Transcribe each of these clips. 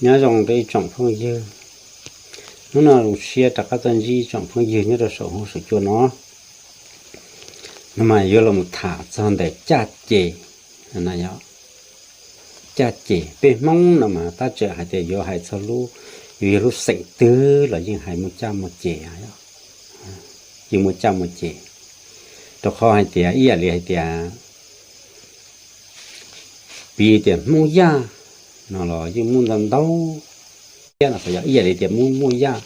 Nyob zoo rau ib tsoom phooj ywg, hnub no zoo siab rov qab tuaj ntsib ib tsoom phooj ywg nyob rau saum huab saum cua no. No mas yuav los tham txog ntawm caj ces. Caj ces peb Hmoob no mas tab txawm hais tias yuav hais txog lub, yuav yog lub xeem twg los yeej hais muaj caj muaj ces, yeej muaj caj muaj ces. Rau qhov hais tias ib yam li hais tias piv tias Hmoob Yaj no los yeej muaj ntau ntau, ib yam li tias muaj Yaj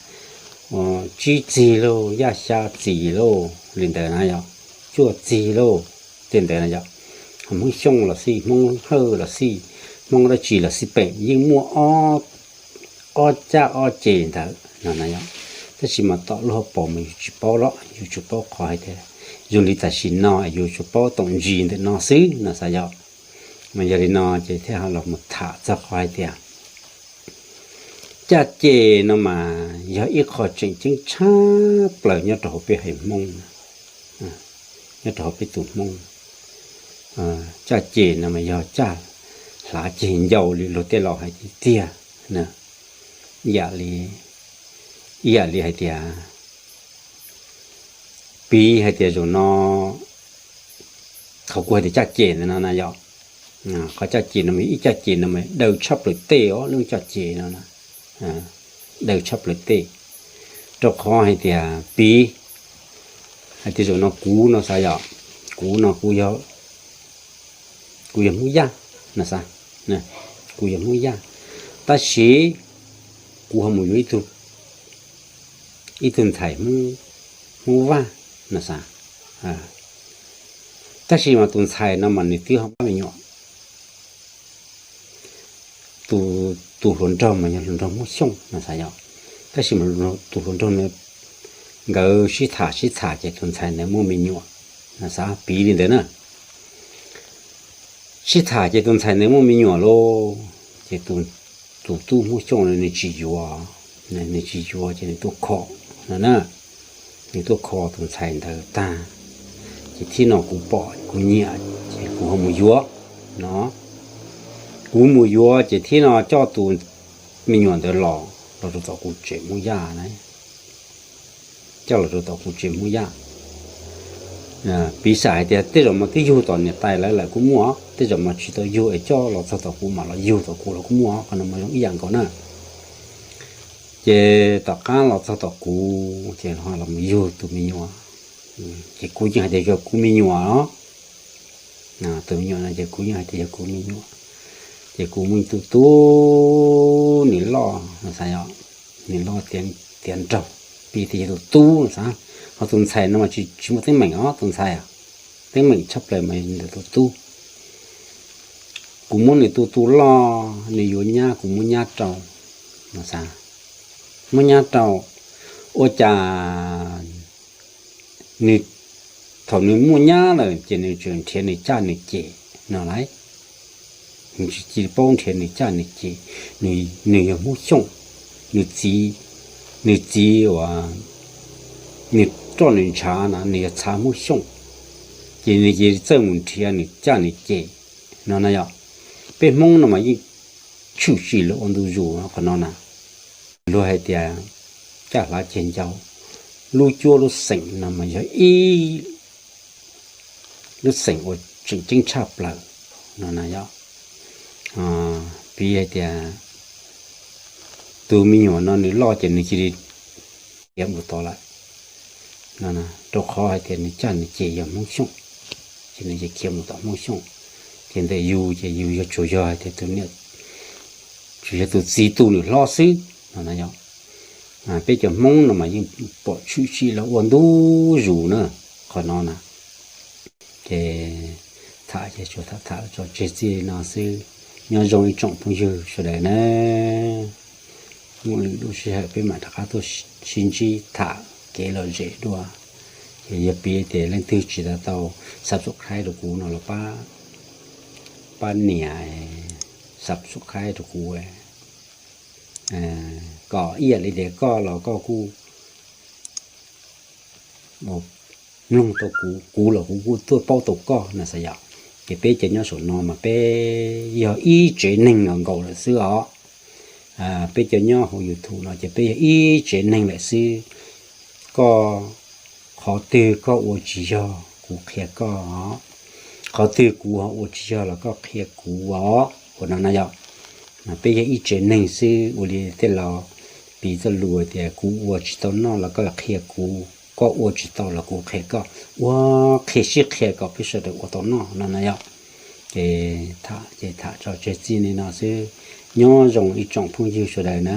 tsib txig lauj, Yaj xya txis lauj, li ntawd na yog, cuaj txig lauj, tej ntawd na yog. Hmoob Xyooj los xij, Hmoob Hawj los xij, Hmoob dab tsi los xij, pem yeej muaj ob caj ob ces ntawd no na yog. Tab sis mas tom luag pom mas yus tsis paub los yus tsuas paub qhov hais tias zoo li tam sim no yus tsuas paub tom ntsis ntawm no xwb no xav yog. Mas yog li no ces thiaj los mus tham txog qhov hais tias caj ces no mas yog ib qho tseem ceeb tshaj plaws nyob rau hauv peb haiv Hmoob, nyob rau hauv peb tus Hmoob. Caj ces no mas yog caj hlav ceg ncau li luag tej laus hais tiag tiag. Ib yam li, ib yam li hais tias, piv hais tias zaum no thaum kuv hais tias caj ces ntawd no na yog, qhov caj ces no mas ib caj ces no mas daw tshaj plaws tej os, lub caj ces no daw tshaj plaws tej. Rau qhov hais tias piv hais tias zaum no kuv no xav yog, kuv no kuv, kuv yog Hmoob Yaj no xav, kuv yog Hmoob Yaj, tab sis kuv ho mus yuav ib tug ntxhais Hmoob Vaj no xav. Tab sis mas tus ntxhais no mas nws twb ho muaj me nyuam, tus hluas nraug mas yog hluas nraug Hmoob Xyooj no xav yog. Tab sis mas tus hluas nraug no nkawd sib tham sib tham ces tus ntxhais ntawd muaj me nyuam no xav, piv li ntawd na. Sib tham ces tus ntxhais ntawd muaj me nyuam lauj, ces tus tub Hmoob Xyooj nws tsis yuav, nws tsis yuav ces nws tuaj kho no na, nws tuaj kho tus ntxhais ntawd tag, ces thiab no kuv pom kuv nyiam ces kuv ho mus yuav no. Kuv mus yuav ces thiab no coj tus me nyuam ntawd los, los rau tom kuv tsev Hmoob Yaj na, coj los rau tom kuv tsev Hmoob Yaj. Piv xam hais tias tej zaum mas twb yug tom niam tais lawv lawm kuj muaj, tej zaum mas tsis tau yug es coj los txog tom kuv mam los yug tom kuv los kuj muaj, qhov no mas zoo ib yam nkaus na. Ces tom qab los txog tom kuv ces ho los mus yug tus me nyuam, ces kuv yeej hais tias yog kuv me nyuam os. Tus me nyuam no ces kuv yeej hais tias yog kuv me nyuam, ces kuv muaj tus tub, nws loj xav yog, nws loj tiav nraug, piv tias yog tus tub xav, ho tus ntxhais no mas tsis muaj teeb meem os, tus ntxhais teeb meem tshaj plaws mas ntawm tus tub. Kuv muab nws tu tu loj, nws yuav nyab kuv muab nyab rau, muab nyab rau, ua cas nws, thaum nws muaj nyab lawm ces nws tseem nrhiav nws caj nws ces no lauj. Nws tsis paub nrhiav nws caj nws ces, nws yog Hmoob Xyooj, nws txiv, nws txiv uas nws roj nws ntshav na nws yog txhav Hmoob Xyooj, ces nws ces txawj mus nrhiav nws caj nws ces no na yog. Peb Hmoob no mas yeej tshwm sim lawm ua ntu zus qhov no na. Luag hais tias caj hlav ceg ncau, lub cuab lub xeem no mas yog ib lub xeem uas tseem ceeb tshaj plaws no na yog. Piv hais tias tus me nyuam no nws loj ces nws cia li khiav mus tod lawm, rau qhov hais tias nws caj nws ces yog Hmoob Xyooj, ces nws ces khiav mus tom Hmoob Xyooj. Ces ntawm yus ces yus yog tsuas yog hais tias tus niam, tsuas yog tus txiv tu nws hlob xwb no na yog. Peb cov Hmoob no mas yeej pom tshwm sim los ua ntu zus na, qhov no na. Ces tham ces tsuas tham tham tso tseg txij li no xwb. Nyob zoo ib tsoom phooj ywg sawv daws na, muaj lwm lub sij hawm peb mam rov qab tuaj sib ntsib tham kev lom zem dua. Ces yog piv tias leej twg tsis tau tau subscribe rau kuv no los pab nias subscribe rau kuv, kom ib yam li tias koj los koj kuj mloog tau kuv, kuv los kuv kuj tuaj paub tau koj no xav yom. Ces peb cov nyob saum no mas peb yog ib tsev neeg nkaus nkaus lawm xwb os. peb cov nyob hauv YouTube no ces peb yog ib tsev neeg lawm xwb. Koj, qhov twg koj ua tsis yog kuv qhia koj, qhov twg kuv ho ua tsis yog los koj qhia kuv os, ua no na yom. Peb yog ib tsev neeg xwb ua li tej laus piv txoj lus tias kuv ua tsis tau noj los koj qhia kuv, koj ua tsis tau los kuv qhia koj, ua qhia sib qhia kom peb sawv daws ua tau noj no na yom. Ces tham, ces tham tso tseg txij li no xwb. Nyob zoo ib tsoom phooj ywg sawv daws na.